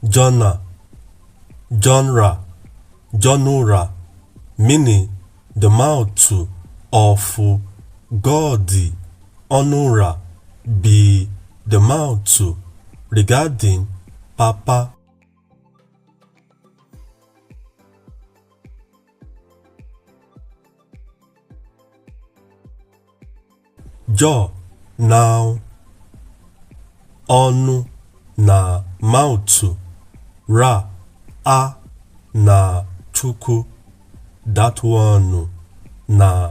Jonah, genre, genre, meaning the mouth of God, Ọnụra be the mouth regarding Papa. Jaw, now, ọnụ na mouth, ra, a na Chukwu, that one na.